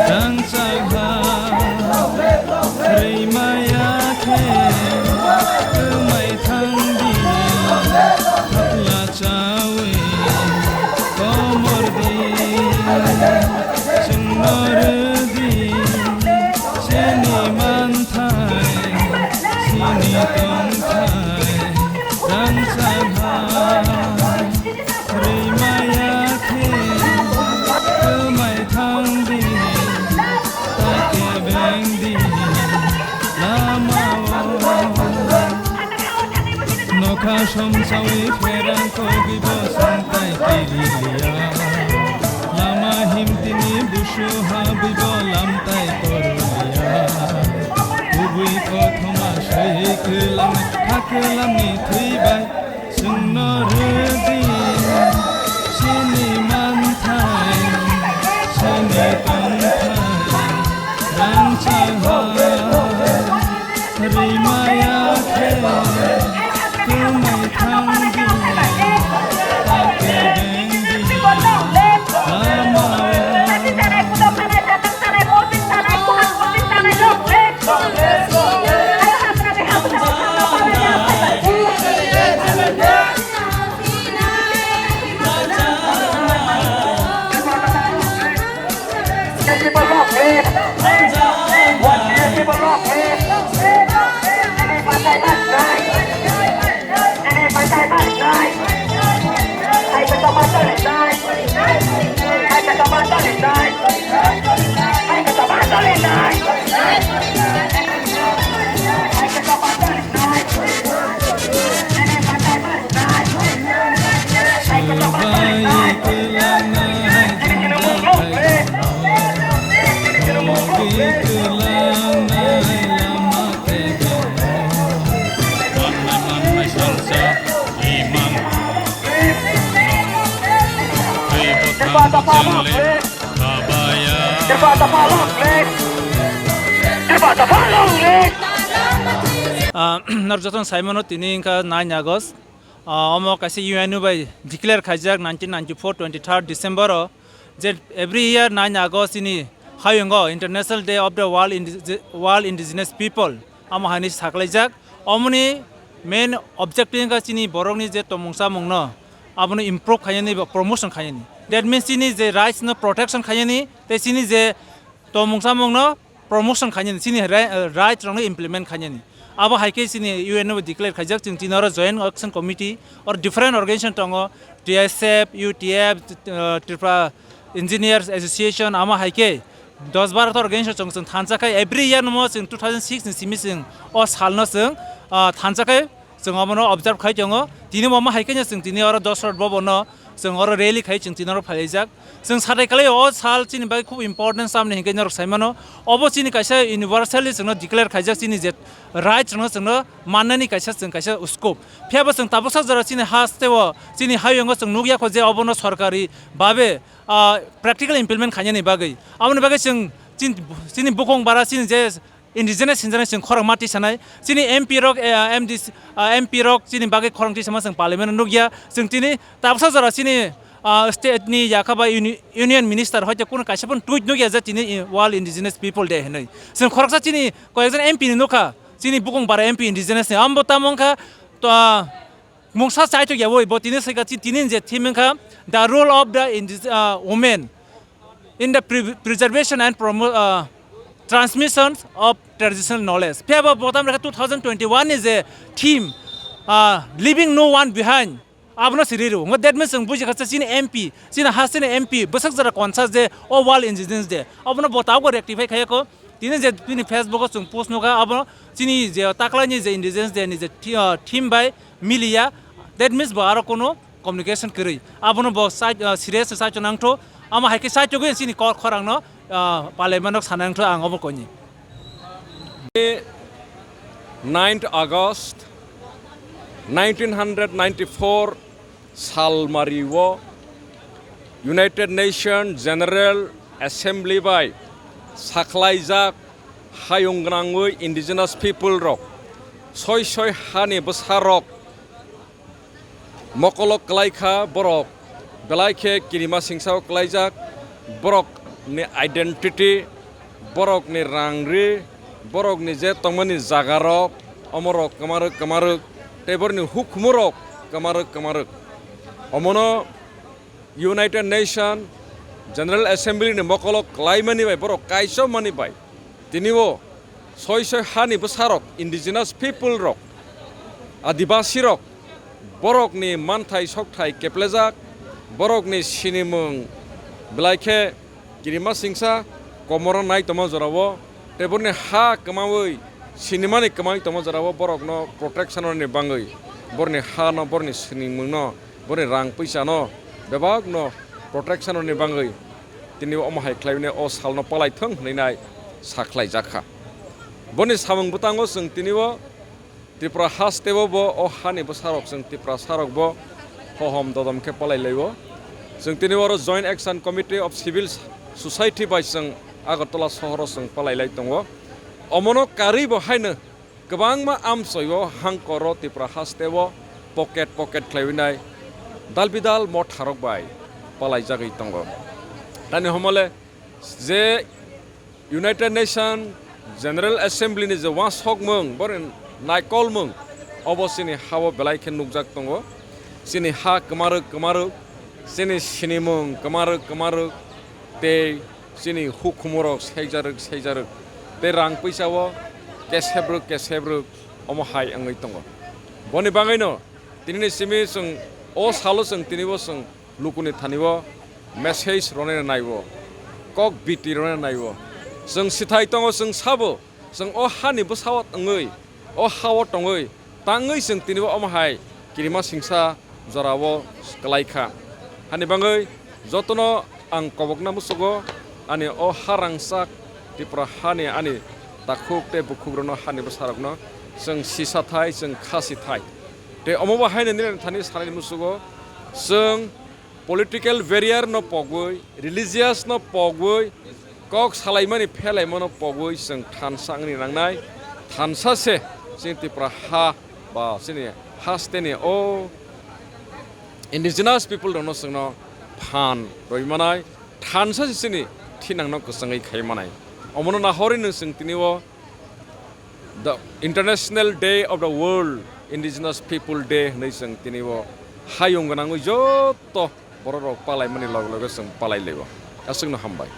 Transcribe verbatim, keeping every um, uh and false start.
Rangchak ha rwimaya khe twmai thang di, thapla chawi komor di, chwngno rw di, chini manthai, chini tongthai, rangchak ha. Rwimaya khe twmai thang di, ta kebeng di lamao. Nokha somsawi pherang kogwi bo songtai kiri liya. Lama himtini busu habwi bo lamtai koru liya. Kubui kothoma swi kwlang kha kwlangni thwi bai. Chwngno rwdi chini manthai, chini tongthai, rangchak ha rwimaya khe twmai thang di, ta kebeng di lama. Ah, norok jotono sai mano, tini wngkha nine August. Ah, omo kaisa U N O bai declare khaijak nineteen ninety-four twenty-third December o, je every year nine August chini hayungo International Day of the World Indige-, World Indigenous People, amo haini saklaijak. Omoni main objective wngkha chini borokni je tongmung chamungno abono improve khainani ba promotion khainani. That means chini je rights no protection khainani, tei chini je tongmung chamungno promotion khainani, chini ri-, right rokno implement khainani. Abo hai khe chini U N O declare khaijak, chwng tini oro Joint Action Committee or different organization tongo, T S F, U T F, uh, Tripura Engineers Association, amo hai khe dos baro ta organization chwng, chwng thansa khai every year no mo chwng two thousand six ni simi chwng o salno chwng, uh, thansa khai chwng omono observe khai tongo. Tini bo omo hai khe chwng tini oro Dosrat Bhavan no chwng oro rally khai chwng tini oro phailaijak. Chwng satai kalai o sal chini bagwi khub important samni hinkhe norok sai mano. Obo chini kaisa universally chwngno declare khaijak chini je right chwngno, chwngno mannani kaisa chwng kaisa scope. Phiya bo chwng tabuksa jora chini hasteo chini hayungo chwng nukya kho je obono sorkari babe, ah, practical implement khainani bagwi. Aboni bagwi chwng chin-, chini bukung bara chini je indigenous hinjani chwng khorang ma tisanai. Chini M P rok, eh, M D C, ah, M P rok chini bagwi khorang tisama chwng parliament o nukya. Chwng tini tabuksa jora chini, ah, state ni yakha ba uni-, union minister hoite kuno kaisa phano tweet nukya je tini, eh, World Indigenous People Day hinwi. Chwng khoroksa chini koyekjon M P ni nukha, chini bukung bara M P indigenous ni. Ambo tamo wngkha, to, ah, mungsa chaitok ya bo, bo tini swika chi-, tini je theme wngkha, "The role of the indi-, ah, women in the pre-, preservation and promo-, ah, transmission of traditional knowledge." Phiya bo botam rekha two thousand twenty-one ni je theme, ah, "Leaving no one behind." Abono siri rw. Ngo that means chwng buji kha chini M P, chini hasteni M P, bwsak jora conscious je o World Indigenous Day. Abono bo tabuk rectify khaiya kho. Tini je bini Facebook o chwng post nukha, abo chini je taklaini je Indigenous Day ni je thi-, ah, theme bai miliya, that means bo aro kono communication kwrwi. Abono bo side, ah, serious side nangtho, amo hai khe side tugwi chini kok khorang no, ah, palai manok sana nangtho ang obo koni. Ninth August nineteen hundred ninety-four salmari o United Nations General Assembly bai sakhlaijak hayung gwnangwi indigenous people rok soi soi hani bwsa rok mokolok kwlai kha borok, belai khe kirima singsa o kwlaijak borok ni identity, borokni rang ri, borokni je tongmani jagarok, omorok kwmarwk kwmarwk, tei borokni hukhumurok kwmarwk kwmarwk. Omono United Nation General Assembly ni mokolo klaimani bai, borok kaichomani bai, tini o soi soi hani bwsarok, indigenous people rok, adibasi rok, borokni manthai sokthai keplejak, borokni sinimung belai khe kirima singsa komoro nai tongma jorao, tei borokni ha kwmawi sinimani kwmawi tongma jorao borokno protection rwni bangwi, borokni ha no, borokni sinimung no, borokni rang puisa no, bebak no protection rwni bangwi tini omo hai khlaiwi o salno palai thung hwnwi nai sa khlai jak kha. Boni samung bwtango chwng tini o Tripura haste o bo o hani bwsarok chwng Tiprasa rok bo hohom dodom khe palai lai o. Chwng tini oro Joint Action Committee of Civil Society bai chwng Agartala sohoro chwng palai lai tongo. Omono karwi bo haino kwbangma amchoi o hangkor o Tripura haste o pocket pocket khlaiwi nai dal bidal motha rok bai palai jagwi tongo. Tani homole je United Nation General Assembly ni je uansokmung, borokni naikolmung, obo chini ha-o belai khe nukjak tongo. Chini ha kwmarwk kwmarwk, chini sinimung kwmarwk kwmarwk, tei chini hukhumurok saijarwk saijarwk, tei rang puisa-o kesebrwk kesebrwk omo hai wngwi tongo. Boni bagwino tinini simi chwng o salo chwng tini bo chwng lukuni thani o message rwna nai o, kok biti rwna nai o. Chwng sithai tongo, chwng sabo, chwng o hani bwsao tongwi, o ha-o tongwi, tangwi chwng tini bo omo hai kirima singsa jora o kwlai kha. Hani bagwi jotono ang kobokna musugo, ani o ha rangchak Tripura hani ani takhuk tei bukhuk rokno, hani bwsarokno chwng sisa thai, chwng kha si thai. Tei omo bo haino nini thani sanani musugo chwng political barrier no pogwi, religious no pogwi, kok salaimani phelaimano pogwi chwng thansa wngni nangnai. Thansa se chini Tripura ha ba chini hasteni o indigenous people rokno chwngno phan rwi manai. Thansa se chini thinangno kwchangwi khai manai. Omono nahorwi nwng chwng tini o The International Day of the World Indigenous People Day hwnwi chwng tini o hayung gwnangwi joto borok rok palaimani loge loge chwng palai lai o. Aswkno hambai.